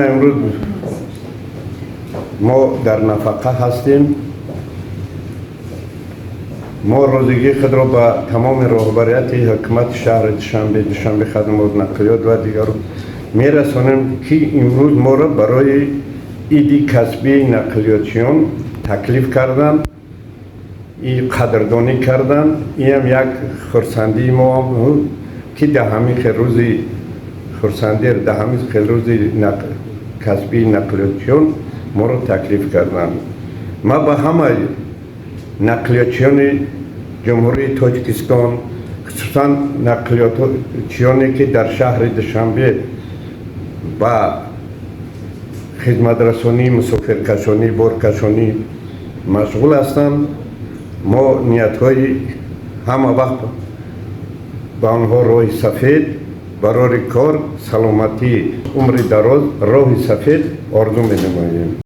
Имрӯз мо дар нафақа ҳастем. Мо розигии худро ба тамоми роҳбарияти ҳукумати шаҳри Душанбе, Душанбе хадамот нақлиёт ва дигарон мерасонем, ки имрӯз моро барои иди касбии нақлиётчиён таклиф карданд и қадрдонӣ карданд. Инам як хурсандии мо, ки дар ҳамин хел рӯзи хурсандӣ, дар ҳамин хел рӯзи касбии нақлиётчиён моро таклиф карданд. Ман ба ҳамаи нақлиётчиёни Ҷумҳурии Тоҷикистон, хусусан нақлиётчиёне, ки дар шаҳри Душанбе ба хизматрасонии мусофиркашонӣ, боркашонӣ машғул ҳастанд, мо ниятҳои ҳама вақт ба онҳо роҳи сафед, барори кор, саломатӣ, умри дароз, роҳи сафед орзу менамоем.